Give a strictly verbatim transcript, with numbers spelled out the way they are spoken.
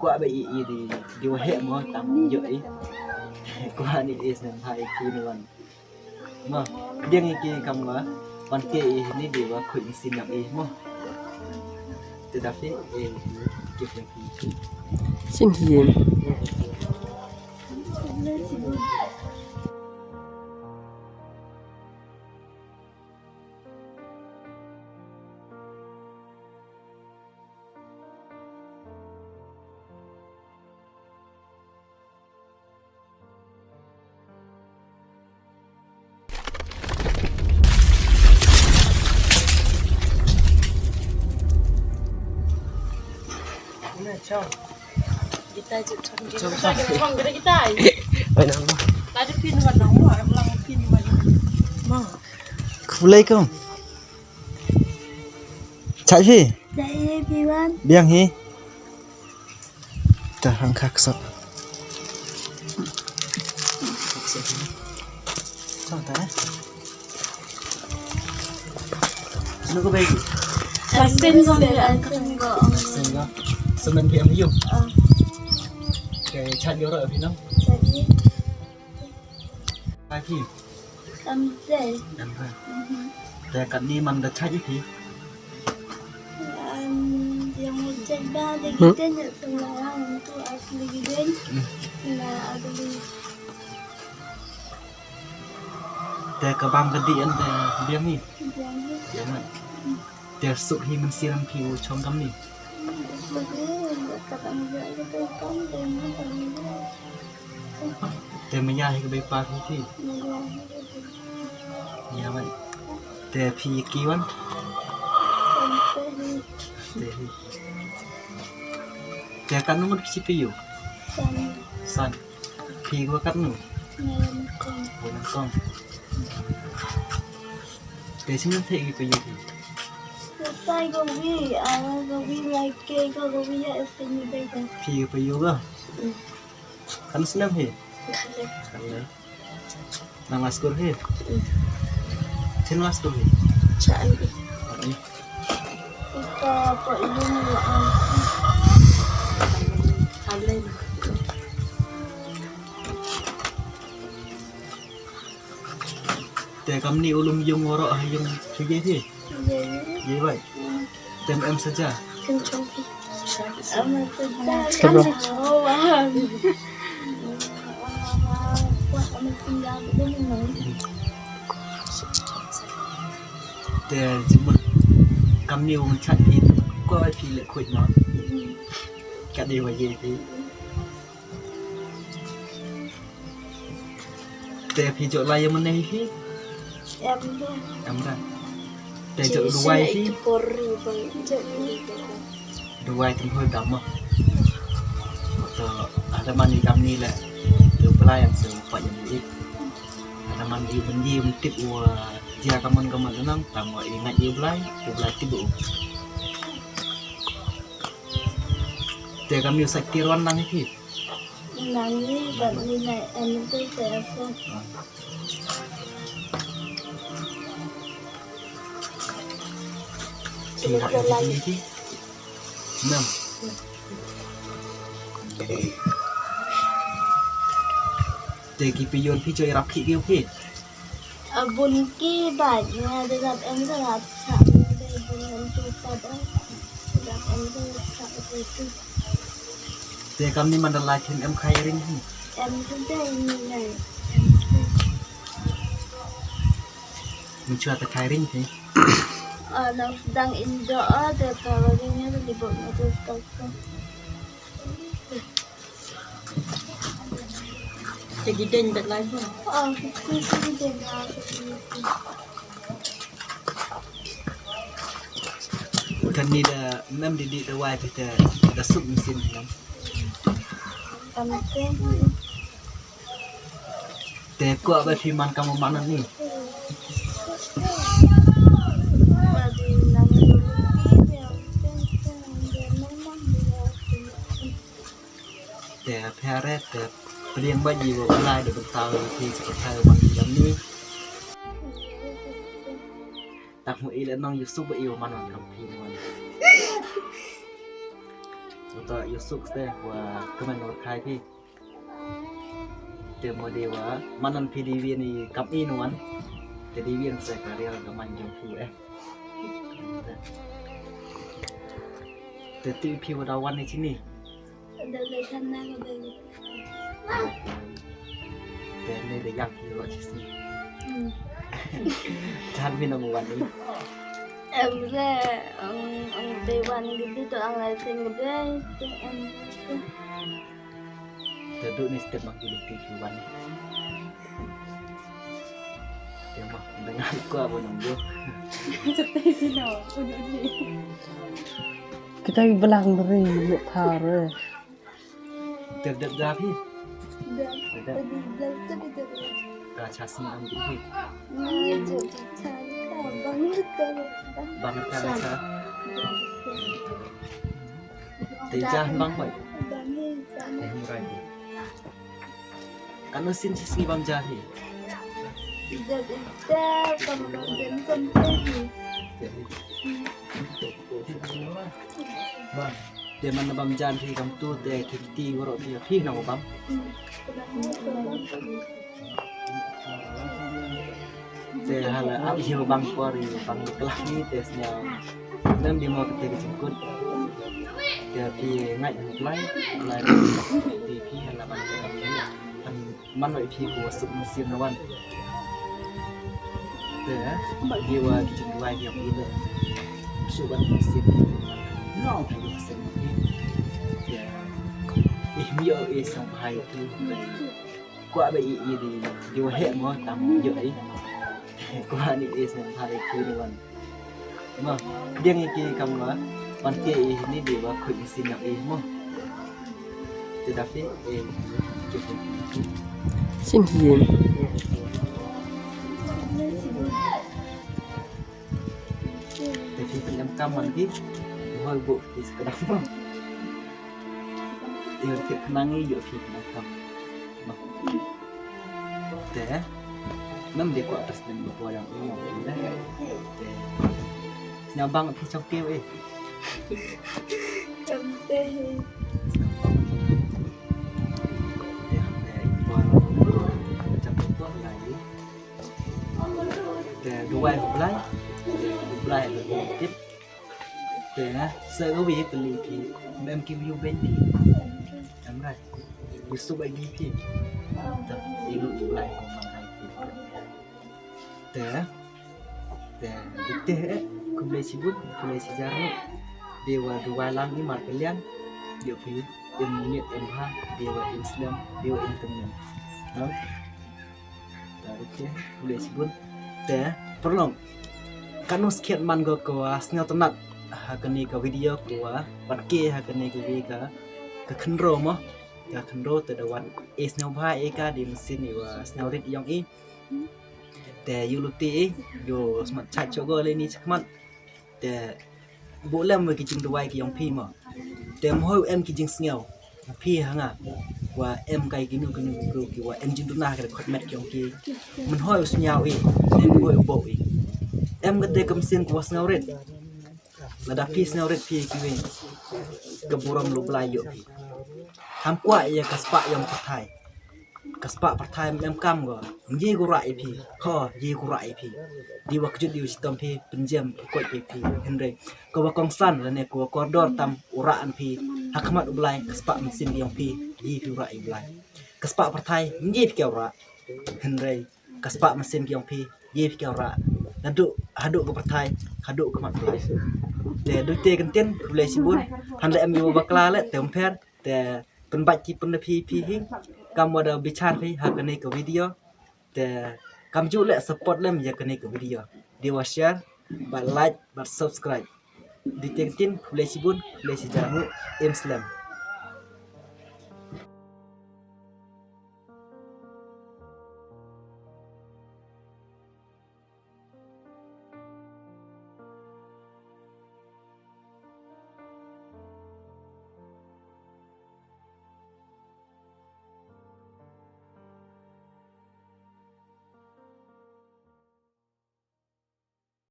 Kwah ba i i di di wa heh mo tam yo i. Kwah ni is nan hai ki ni wan. Mo, diang i ki kam wa. Wan ke i ni di wa khuid ni sin i mo. Te da fi i ki fi ki. Sin hi. Kita je chong kita. Chong kita. Ai nama. Tadi pin wan nang wa, em lang pin wan. Ma. Assalamualaikum. Chai phi? Chai phi wan. Biang hi. Ta hang khak sot. Tang ta. Sino ko bai? Sen ko. Sen ko. Sen ko. Semen phi am yu. Ah. Ke chat yo ro phi no. Chai. Ai phi. Em te. Em te. Mhm. Te kat ni man da chai phi. Em, yang u chai ba de hmm? Kita nya semua orang tu asli giden. Hmm. Na agli. Te ka bang ka di en te biang ni. Biang ni. Biang ni. Te suk hi men siram phi u chong kam ni. Suk hi, ka bang ja ka kam te ma kam ni. Te maya hi ka bei par hi phi. Maya hi ka bei par. Maya wan. Te phi ki wan? Te hi. Te kan ngut phi phi yu? San. San. Phi wa kan nu? Ngan kong. Ngan kong. Te sing te ki phi yu phi. Sai go wi, ah, go wi like ke go go wi ya este ni be. Phi phi yu ga. Kan snem hi? Kan le. Kan le. Nang la skur hi? Chin la skur hi? Cha ai. Ai. Ita pa ilung la ai. Kan le. Te kam ni u lum yung waro ha yung phi ye phi? Ye. Ye bai. Tem em saja. Tem chong phi. Em saja. Sabra. Te jumut kam ni u chat phi. Ko ai phi le khuid no. Ka dei wa ye phi. Te phi jot lai ïa mynne hi phi? Em da. Em da. Te jot duwai phi? Jot duwai. Duwai tymhoi dam ma. To ada man i kam ni le. To Blai am sing pa ïa i. Ada man i bynji um tip u jia kaman kaman nang tam wa i ngat i Blai, u Blai tip u. Te kam ni u sa kir wan nang hi phi? Nang ni, bad ni na em tu te apa. Ti hak ni ti. Nam. Te ki pion phi joi rap ki ki phi. Abun ki bad nga de rap em de rap cha. Bun em tu pa de. Rap em de rap cha tu. Te kam ni man da lai khin em khai ring hi. Em tu de ni lai. Em tu. Mun chua ta khai ring hi. Ah, nang sedang injo ah, de ta ring ni di bok ni de ta. Te ki deng bad lai ba. Ah, ki deng bad lai. Kan ni da nam di di da wai te da suk mesin nam. Kan te. Te ko ba phi man kam man ni. Ba di nam. Te phi re te pdiang ba ji ba u Blai da byntaw ïa phi sha ka thaw ban ki jam ni. Tak mu i le nong Yusuf ba i u man wan kam phi wan. To ïa suk te wa kmen wa khai phi. Te mo de wa manan phi di win i kam i nuan. Te di win se ka rial ka man jong phi eh. Te ti phi wa da wan ni chini. Te ne de yang phi wa chisi. Chan mi nong wan ni. Em re, ang ang te wan gidi to ang lai sing gidi. Te em. Te du ni step mang gidi ti phi wan ni. Te mo dengan ko abo nong yo. Kita belang beri nak thar. Te dep da phi. Dep. Ka cha sing am di phi. Bang ka cha. Te ja bang bai. Te hum rai. Kano sin chi sngi bam ja hi. Te man bam jan hi kam tu te ki ti waro ti phi na bam. Te hala ap hi bam por hi bam klah ni te snya. Dang di mo te ki jingkut. Te phi ngai lai lai di phi hala bam. Man wa i phi ko wa suk mynsiem na wan. Te, di wa ki jingduwai ki ap i de. Suk ban mynsiem. No, phi ko wa suk mynsiem. Te, i mi o i sang bhai phi. Kwa ba i i di, di wa he mo tam yo i. Kwa ni i sang bhai phi na wan. Ma, biang i ki kam ma, pan ke i ni di wa khuid mynsiem ïa i mo. Te da phi, eh, ke phi. Sin hi. Te phi phi am kam man ki, hoi bu ki ska da mo. Te phi phi nang i yo phi phi am kam. Ma. Te, nam de kwah tas nem ba poi yang ong ong de. Te, sñiaw bang phi chok kiew eh. Kam te hi. Te, te, poi chok kiew lai. Te, duwai hu Blai. Hu Blai hu kit. Te na, sa ka wi ka li ki, mem ki wi ben ki. Em rai. Wi su bai gi ki. Ta, i lu i Blai ko man rai ki. Te, te, te, eh, khublei shibun, khublei shijar. Dewa duwai lang i mar pelian. Yo pi, em nit em ha, dewa em slem, dewa em temen. No? Te, khublei shibun. Te, pyrlong. Kano skhet man ko ko, ah, sñiaw tynat. Ha kane ka video ko, ah, wan ke ha kane ka video ka, ka khynro mo. Ka khynro te da wan. E sñiaw bha e ka di mynsiem i wa sñiaw rit yong i. Te yu luti i, yu smat chat cho go le ni chakmat. Te buh lem wa ki jingduwai ki yong phi mo. Te mhoi em ki jingsngew phi ha nga. Wa em kai kinu kinu kinu ki wa em jingduna ka khot met ki yong ki. Mhoi u sngew i, em hoi u bok i. Em ka te kam sin ko wa sngew rit. Lada phi sngew rit phi ki wi. Ka burom lu Blai yo phi. Ham kwah ya ka spah yong ka thai. Ka spah pyrthai em kam ko. Ngi ku rah ïa phi. Ho, ngi ku rah ïa phi. Di wa kjut di wa shitom phi, pynjem, pynkoit ïa phi. Hynrei, ko wa kongsan, lane ko wa kordor tam, u rah an phi. Ha khmat u Blai, ka spah mynsiem yong phi, ngi phi u rah ïa u Blai. Ka spah pyrthai, ngi phi u rah. Hynrei, ka spah mynsiem yong phi, ngi phi u rah. Haduh, haduh ka pyrthai, haduh ka khmat u Blai. Te, du te kyntien, khublei shibun. Hynrei em ïa wa bakla le, te um pher, te, pynbait ki pynda phi phi hi. Kam wa da bichar phi ha kane ka video. Te kam ju leh support lem ïa kane ka video. Di wa share, bad like, bad subscribe. Di teng tin, khublei shibun, khublei shijar, em slem.